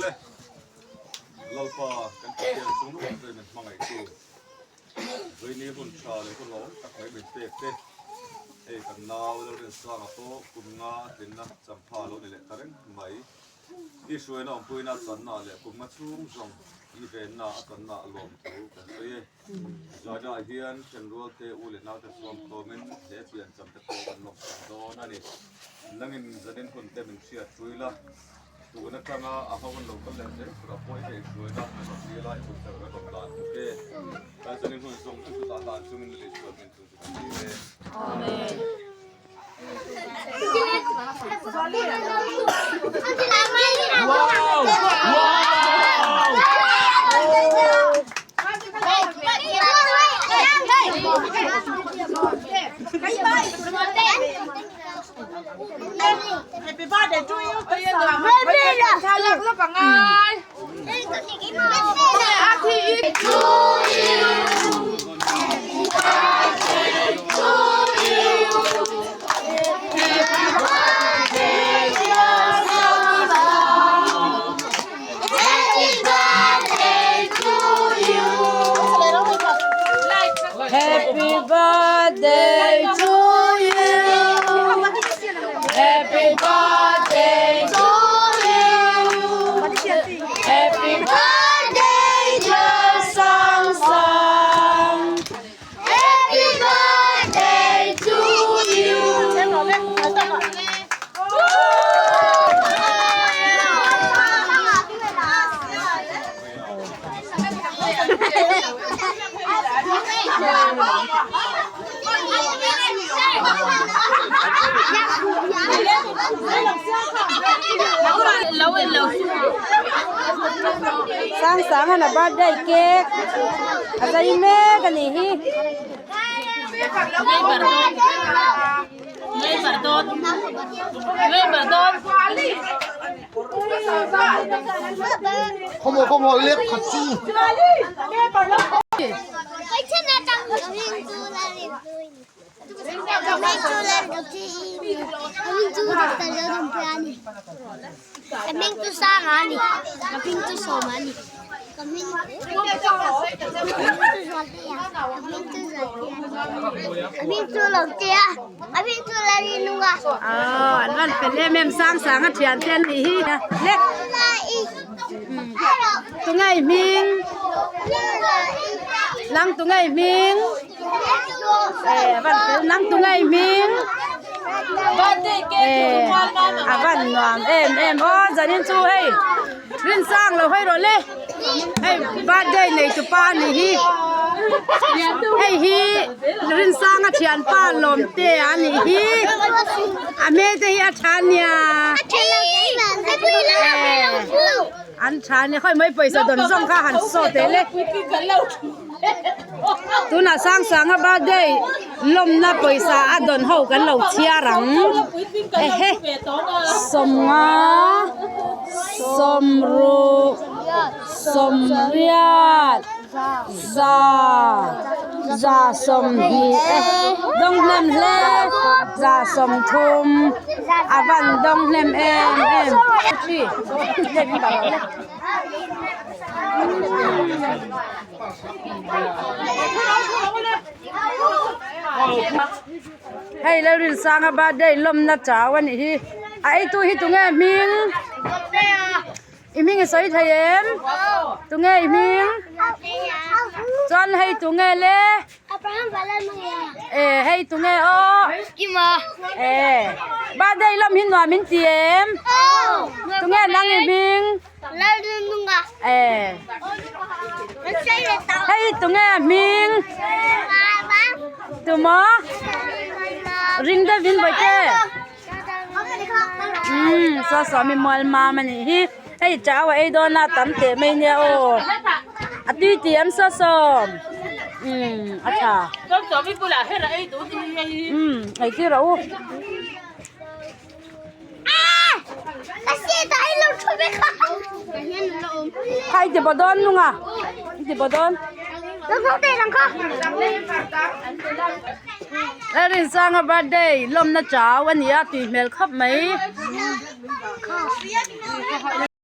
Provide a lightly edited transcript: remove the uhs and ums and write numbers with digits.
Le, Lalpa kan Pathian chung nung tak min hmangaihtu, Vaini hun tha leh hun hlauhawm tak mai min pek te, hei kan nau Lalrinsanga pawh kum nga a tlinna champha lo ni leh ta reng mai. I hruaina awmpuina a channa leh kum nga chhung zawng i venna a channa a lawm thu kan sawi e. Zaina ah hian thenrual te u leh naute sawm khawmin he pian cham te pawh kan lawmsak dawn a ni. Nangin zanin hun te min hriat hrui la, tun atanga a ho an lo kal leh zel turah pawh i ngaihhruaina an rawn dil a, i kut serh an rawn dan bawk e. Kan zanin hun zawng chu chutah hlan chungin lei sual min chung chu kan dil e. Amen. Happy birthday to you Happy birthday to you Happy birthday dear Sang Sang Happy birthday to you Sang sang a birthday cake a zai mek a nih hi. Aw an rawn fel em em sang sang a thian te an nih hi le tunge i hming nang tunge i hming eh a van fel nang tunge i hming eh a van nuam em em aw zanin chu hei Rinsang lo hawi rawh le hei birthday nei tu pa a nih hi hei hi Rinsanga thianpa Lawmte a nih hi a hmel te hi a tha ania an tha ania khawi mai pawisa dawn zawng kha han saw teh le tunah Sangsanga birthday lawmna pawisa a dawn ho kan lo chhiar ang ehe sawmnga sawmruk sawmriat za za sawmhnih e dawng hnem hle za sawmthum a van dawng hnem em em. Hei Lalrinsanga birthday lawmna chau a nih hi a eitu hi tunge hming i hming i sawi thei em tunge i hming chuan hei tunge le eh hei tunge aw eh birthday lawm hi nuam in ti em tunge nang i hming. Eh. Hei tunge hming. Tumaw? Ring deuh in bawihte. Umm saw saw mi mual mam a nih hi. Hei chau a ei dawn a tam teh mai nia aw. A tui tih em saw sawm. Umm a tha. Umm ei tir rawh u. Kha i ti baw dawn nung a i ti baw dawn Lalrinsanga birthday lawmna chau a ni a tui hmel khawp mai.